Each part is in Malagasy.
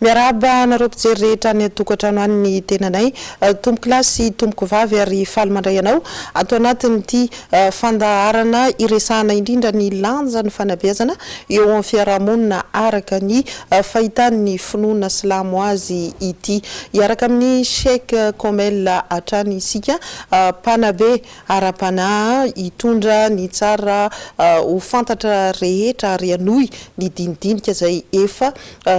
Miarahaba anareo mpijery rehetra any an-tokantrano any ny tenanay, tompokolahy sy tompokovavy ary faly mandray anao ato anatin'ity fandaharana iresahana indrindra ny lanjan'ny fanabeazana eo amin'ny fiarahamonina araka ny fahitan'ny finoana silamo azy ity. Hiaraka amin'i Sheikh Komel hatrany isika, mpanabe ara-panahy hitondra ny tsara ho fantatra rehetra ary hanohy ny dinidinika izay efa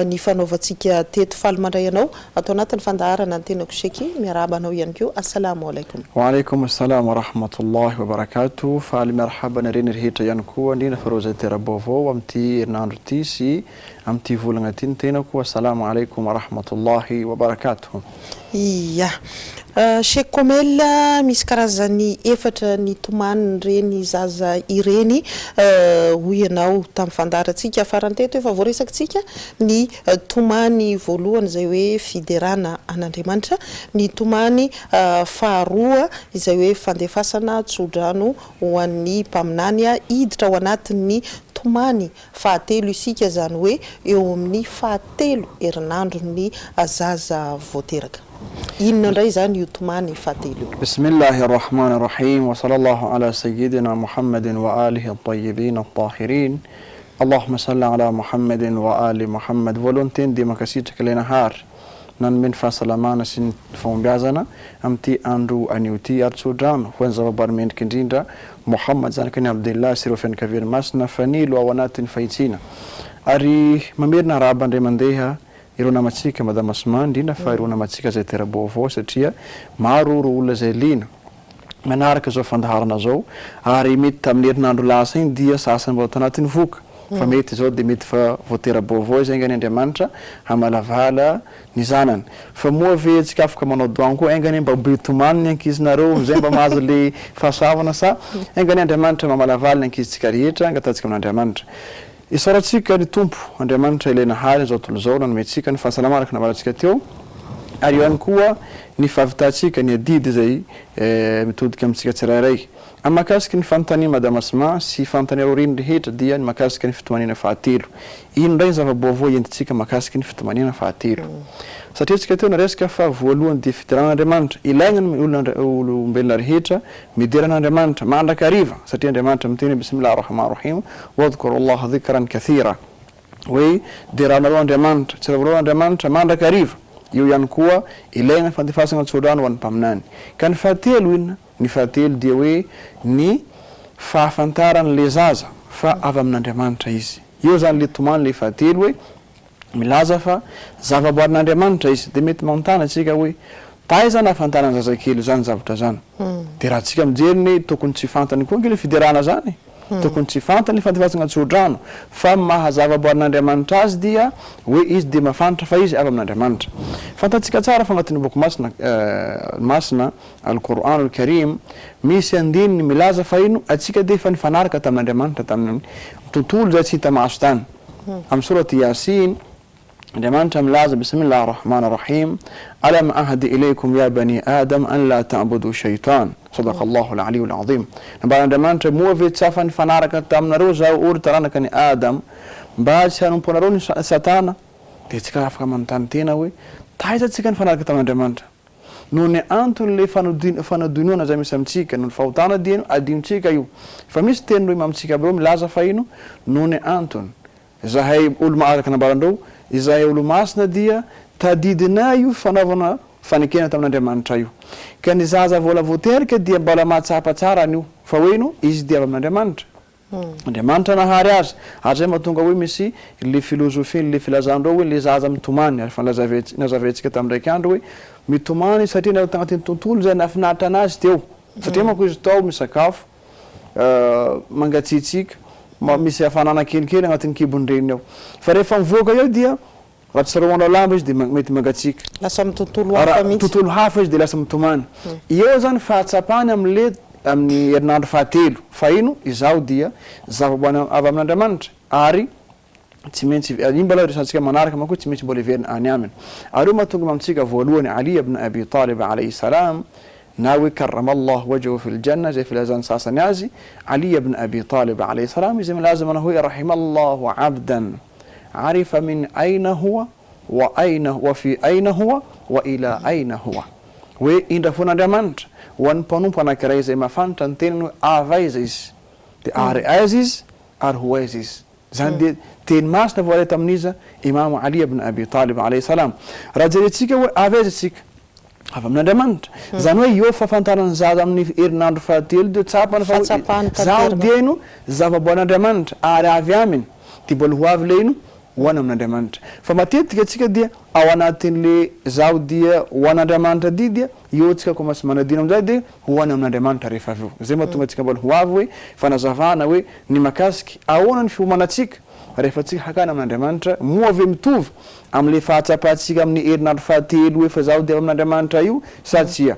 nifanaovantsika teto. Faly mandray anao ato anatin'ny fandaharana ny tenako Sheky, miarahaba anao ihany koa. Assalamo alaikum. Wa alaikum assalam wa rahmatullahi wa barakatuh, faly miarahaba anareo ny rehetra ihany koa indrindra fa ireo izay tera-baovao amin'ity herinandro ity sy amin'ity volagna ity ny tenako, assalamo alaikum wa rahmatullahi wa barakatuh. Ia. Sheikh Komel, misy karazany efatra ny tomanin'ireny zaza ireny hoy ianao tamin'ny fandaharantsika farany teto. Efa voaresakitsika ny tomany voalohany izay hoe fiderana an'Andriamanitra, ny tomany faharoa izay hoe fandefasana tsodrano ho an'ny mpaminany hiditra ao anatin'ny tomany Fahatelo isika, izany hoe eo amin'ny fahatelo herinandron'ny zaza vao teraka. Inona indray izany io tomany fahatelo io? Bismillahi Rahmani Rahim wa sallallahu ala sayyidina Muhammadin wa alihi at-tayyibin at-tahirin Allahumma salli ala Muhammadin wa ali Muhammad Voalohany teny dia mankasitraka ilay Nahary nanome ny fahasalamana sy ny fahombiazana amin'ity andro anio ity ary tso-drano ho an'ny zavaboary mendrika indrindra Mohammad zanaky ny Abdillah sy ireo fianakaviany masina fanilo ao anatin'ny fahitsiana ary mamerina arahaba indray mandeha ireo namantsika Madame Asma indrindra fa ireo namantsika izay tera-baovao satria maro ireo olona izay liana manaraka izao fandaharana izao ary mety tamin'ny herinandro lasa iny dia sasany mbola tanatin'ny vohoka fa mety izao dia mety fa vao tera-baovao izay enga anie Andriamanitra hamalavala ny zanany. Fa moa ve tsika afaka manao doan koa enga anie mba be tomany ny ankizinareo amizay mba mahazo le fahasoavana sa enga anie Andriamanitra mamalavaly ny ankizintsika rehetra angatahantsika amin'Andriamanitra. Isaorantsika ny Tompo Andriamanitra ilay nahary an'izao tontolo izao nanome antsika ny fahasalamana araka ny nambarantsika teo ary eo ihany koa ny fahavitantsika ny adidy izay mitodika amintsika tsirairay. Amin'ny mahakasika ny fanontanian'i Madame Asma sy fanontanian'ireo reny rehetra dia ny mahakasika ny fitomaniana fahatelo. Ino indray ny zava-baovao entintsika mahakasika ny fitomaniana fahatelo? Satria tsika teo naresaka fa voalohany dia fiderana an'Andriamanitra. Ilaina ny olona olombelona rehetra midera an'Andriamanitra mandrakariva satria Andriamanitra miteny hoe Bismillah ar-Rahman ar-Rahim Wadhkurullaha dhikran kathira hoe deranareo Andriamanitra, tsarovinareo Andriamanitra mandrakariva. Eo ihany koa ilaina ny fandefasana tsodrano ho an'ny mpaminany. Ka ny fahatelo inona? Ny fahatelo dia hoe ny fahafantaran'le zaza fa avy amin'Andriamanitra izy. Eo zany le tomany le fahatelo hoe milaza fa zavaboarin'Andriamanitra izy. De mety manontany antsika hoe taiza nahafantaran'ny zazakely zany zavatra zany? De raha tsika mijery ny tokony tsy fantany koa ange le fiderana zany e! Tokony tsy fantany le fandefasana tsodrano fa ny maha zavaboarin'Andriamanitra azy dia hoe izy dia mahafantatra fa izy avy amin'Andriamanitra. Fantatsika tsara fa agnatin'ny boky masina masina Al-Qur'an Al-Karim, misy andininy milaza fa ino, antsika dia efa nifanaraka tamin'Andriamanitra tamin'ny tontolo izay tsy hita maso tany. Amin'ny sourate Yasin, Andriamanitra milaza, Bismillah Ar-Rahman Ar-Rahim, Alam ahdi ilaykum ya bani Adam an la ta'budu shaytan. Sadaqallahu Al-Aliyyu Al-Azim. Nambaran'Andriamanitra, moa ve tsy afa-nifanaraka taminareo zaho, ô ry taranaka ny Adam, mba tsy hanomponareo ny satana? Dia tsika afaka manontany tena hoe, taiza tsika nifanaraka tamin'Andriamanitra? Noho ny antony ilay fanadinoana izay misy amintsika, noho ny fahotana dia adinontsika io. Efa misy tenin'ireo imamontsika aby ireo milaza fa ino? Noho ny antony, izahay olo araka ny nambaran'ireo, izahay olomasina dia tadidinay io fanaovana fanekena tamin'Andriamanitra io. Ka ny zaza vola voaterika dia mbola mahatsapa tsara an'io, fa hoe ino? Izy dia avy amin'Andriamanitra. Andriamanitra nahary azy, ary zay mahatonga hoe misy le philosophie le filazandreo hoe le zaza mitomany, ary efa nazavaintsika tamin'ny indraika andro hoe mitomany izy satria niala tagnatin'ny tontolo izay nahafinaritra anazy teo, satria manko izy tao misakafo, mangatsiatsiaka, misy hafanana kelikely agnatin'ny kibon-dreniny ao, fa rehefa mivoaka eo dia Raha tsy tsaroanao lamba izy dia mety mangatsiaka. Lasa amin'ny tontolo hafa mihitsy. Tontolo hafa izy dia lasa mitomany. Eo izany fahatsapany amin'le amin'ny herinandro fahatelo fa ino? Izaho dia zavaboary avy amin'Andriamanitra ary tsy maintsy, iny mbola resahantsika manaraka manko hoe tsy maintsy mbola hiverina any aminy. Ary io mahatonga amintsika voalohany Ali ibn Abi Talib alayhi salam na hoe karramallahu wajhahu fil janna izay filazan'ny sasany azy, Ali ibn Abi Talib alayhi salam izay milaza manao hoe rahimallahu abdan. Arifa min aina huwa Wa aina wa fi aina huwa wa ila aina huwa. Hoe indra fon'Andriamanitra ho an'ny mpanompo anankiray izay mahafantatra ny tenany hoe avy aiza izy, dia ary aiza izy ary ho aiza izy. Izany dia teny masina voaray tamin'iza? Imamo Ali ibn Abi Talib alayhi salam. Raha jerentsika hoe avy aiza isika? Avy amin'Andriamanitra. Izany hoe eo fahafantaran'ny zaza amin'ny herinandro fahatelo dia tsapany fa hoe izaho dia ino? Zava-boarin'Andriamanitra ary avy aminy. Dia mbola ho avy ilay ino? Ho any amin'Andriamanitra. Fa matetika tsika dia ao anatin'le zaho dia ho an'Andriamanitra ty dia eo tsika commence manadino amin'izay dia ho any amin'Andriamanitra rehefa avy eo. Zay mahatonga antsika mbola ho avy hoe fanazavana hoe ny makasiky ahoana ny fiomanantsika rehefa tsika hakany amin'Andriamanitra moa ve mitovy amin'le fahatsapantsika amin'ny herinandro fahatelo hoe fa zaho dia avy amin'Andriamanitra io sa tsia.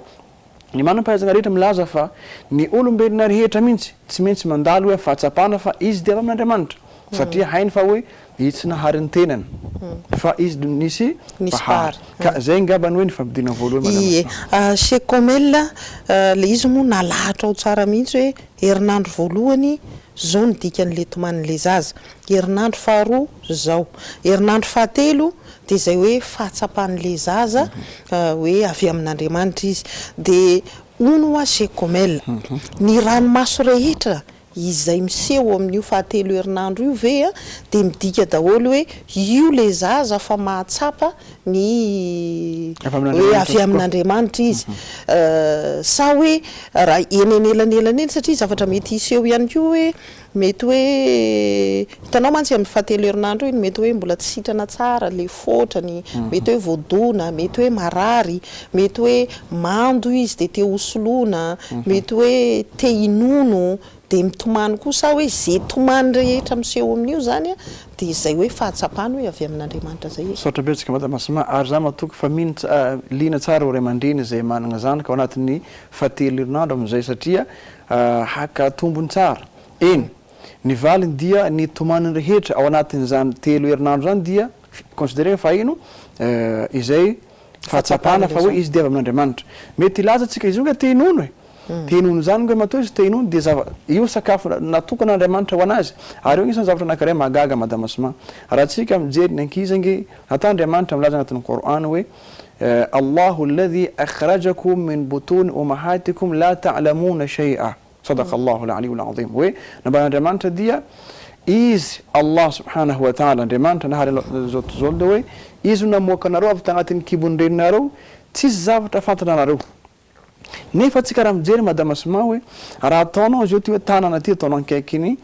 Ny manam-pahaizana rehetra milaza fa ny olombelona rehetra mihitsy tsy maintsy mandalo hoe fahatsapana fa izy dia avy amin'Andriamanitra satria hainy fa hoe izy tsy nahary ny tenany fa izy no nisy mpahary. Ka zay ngamba ny hoe ny fampidinana voalohany Madame Ie. Asma. Chez Comel, le izy moa nalahatra ao tsara mihitsy hoe herinandro voalohany zao ny dikan'le tomanin'le zaza, herinandro faharoa zao, herinandro fahatelo dia izay hoe fahatsapan'ilay zaza hoe avy amin'Andriamanitra izy. Dia hono hoa Sheikh Gomel, ny ranomaso rehetra izay miseho amin'io fahatelo herinandro io ve dia midika daholo hoe io ilay zaza fa mahatsapa ny hoe avy amin'Andriamanitra izy? Sa hoe raha eny anelanelany eny satria zavatra mety hiseho ihany koa hoe Mety hoe, hitanao mantsy amin'ny fahatelo herinandro iny mety hoe mbola tsy sitrana tsara le fotrany, mety hoe voadona, mety hoe marary, mety hoe mando izy de te hosoloina, mety hoe te hinono de mitomany koa sa hoe ze tomany rehetra miseho amin'io zany de zay hoe fahatsapany hoe avy amin'Andriamanitra zay e. Misaotra betsaka Madame Asma, ary za matoky fa mino liana tsara ireo ray aman-dreny izay manana zanaka ao anatin'ny fahatelo herinandro amin'izay satria haka tombony tsara. Eny, ny valiny dia ny tomaniny rehetra ao anatin'izany telo herinandro izany dia considerena fa ino? Izay fahatsapana fa hoe izy dia avy amin'Andriamanitra. Mety hilaza tsika, izy io nga te hinono e! Te hinono izany nga matoa izy te hinono dia zava, io sakafo natokan'Andriamanitra ho an'azy. Ary io anisan'ny zavatra anankiray mahagaga Madama Asma. Raha tsika mijery ny ankizy ange, ata Andriamanitra milaza anatin'ny Qur'an hoe, Allahu alladhi akhrajakum min butuni ummahatikum la ta'lamuna shay'a. Sadaqa Allahu al-'aliyyul 'azim. Hoe, nambaran'Andriamanitra dia Izy, Allah subhanahu wa ta'ala, Andriamanitra nahary an'izao tontolo izao dia hoe, Izy no namoaka anareo avy tagnatin'ny kibon'ny reninareo, tsisy zavatra fantanareo. Nefa tsika raha mijery Madame Asma hoe raha ataonao izao ty hoe tanana ty ataonao ankaikin'ny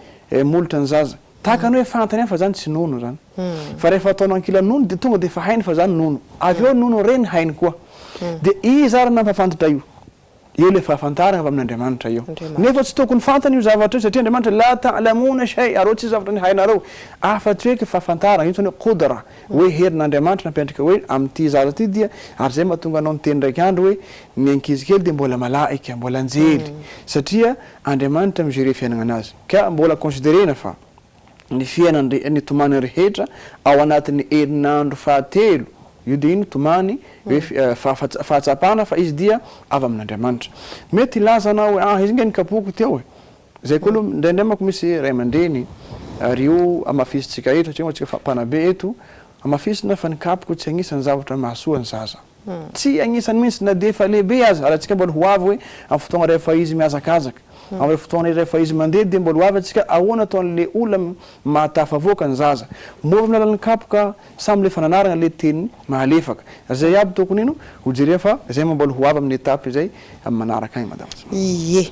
molotra ny zaza, tahaka ny hoe fantany ihany fa zany tsy nono zany. Fa rehefa ataonao ankilan'ny nono dia tonga dia efa hainy fa zany nono. Avy eo nono reny hainy koa. Dia iza ary nampafantatra io? Eo ilay fahafantarana avy amin'Andriamanitra eo. Nefa tsy tokony fantany io zavatra io satria Andriamanitra la ta'lamouna shay'a, areo tsy zavatra ny hainareo afa-tsy hoe fahafantarana, io ny hoe qudra. Hoe herin'Andriamanitra nampiantrika hoe amin'ity zaza ity dia, ary izay mahatonga anao niteny indraika andro hoe ny ankizy kely dia mbola malaika, mbola anjely, satria Andriamanitra mi-gerer fiainagnanazy. Ka mbola considerena fa ny fiainany, ny tomany rehetra ao anatin'ny herinandro fahatelo, io dia ino? Tomany, hoe fahatsapana fa izy dia avy amin'Andriamanitra. Mety hilaza anao hoe ah izy nge nikapohiko teo e! Zay koa aloha indraindray manko misy ray aman-dreny ary io hamafisintsika eto satria moa tsika fa mpanabe eto, hamafisina fa ny kapoka tsy agnisan'ny zavatra mahasoa ny zaza. Tsy agnisan'ny mihitsy na dia efa lehibe aza ary antsika mbola ho avy hoe amin'ny fotoagna rehefa izy mihazakazaka, amin'ny fotoagna rehefa izy mandeha dia mbola ho avy antsika ahoana ataon'le olona mahatafavoaka ny zaza. Moa ve amin'ny alalan'ny kapoka sa amin'le fananarana le teny mahalefaka. Zay aby tokony ino ho jerena fa zay moa mbola ho avy amin'ny étape izay amin'ny manaraka agny madama. Ie.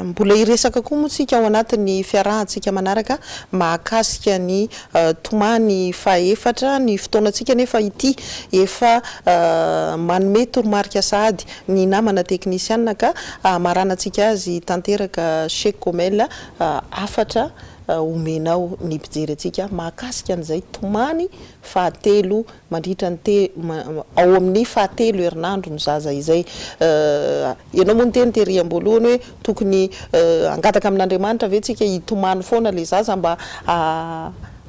Mbola hiresaka koa moa tsika ao anatin'ny fiarahantsika manaraka mahakasika ny tomany fahaefatra, ny fotoanantsika anefa ity efa manome toromarika sahady ny namana teknisianina ka hamaranantsika azy tanteraka Sheikh Komel hafatra omenao ny mpijery antsika mahakasika an'izay tomany fahatelo mandritra ny te ao amin'ny fahatelo herinandro ny zaza izay. Ianao moa niteny tery am-boalohany hoe tokony hangataka amin'Andriamanitra ve tsika hitomany foana ilay zaza mba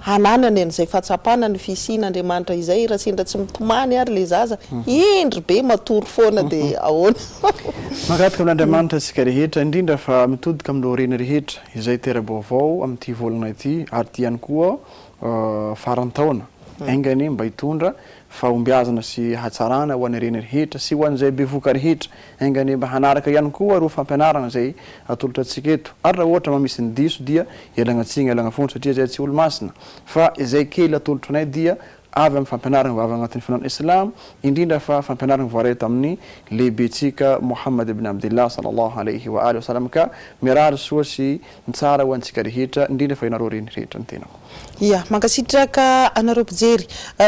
hananany an'izay fahatsapana ny fisian'Andriamanitra izay, raha sendra tsy mitomany ary ilay zaza, hendry be matory foana dia ahoana? Mangataka amin'Andriamanitra isika rehetra, indrindra fa mitodika amin'ireo reny rehetra izay tera-baovao amin'ity volana ity ary ity ihany koa faran'ny taona. Enga anie mba hitondra fahombiazana sy hatsarana ho an'ny reny rehetra sy ho an'izay bevoka rehetra. Enga anie mba hanaraka ihany koa ireo fampianarana izay atolotra antsika eto. Ary raha ohatra mba misy ny diso dia ialagna tsiny ialagna fony satria izay tsy olo-masina. Fa izay kely atolotro anay dia avy amin'ny fampianarana avy agnatin'ny finoana Islam, indrindra fa fampianarana voaray tamin'ny lehibentsika Mohamad ibn Abdillah sallallahu alayhi wa alihi wa sallam ka mirary soa sy ny tsara ho antsika rehetra, indrindra fa ianareo reny rehetra ny tenako. Ia, mankasitraka anareo mpijery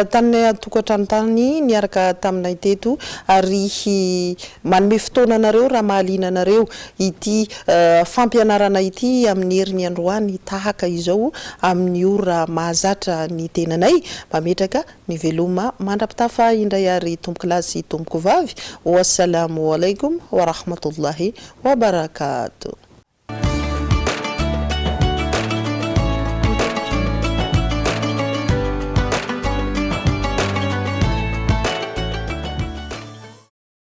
tany an-tokantrano tany niaraka taminay teto ary manome fotoana anareo raha mahaliana anareo ity fampianarana ity amin'ny heriny androany tahaka izao amin'ny ora mahazatra ny tenanay. Mametraka ny veloma mandra-pitafa indray ary tompokolahy sy tompokovavy. Wassalamo alaikum warahmatullahi wabarakatuh.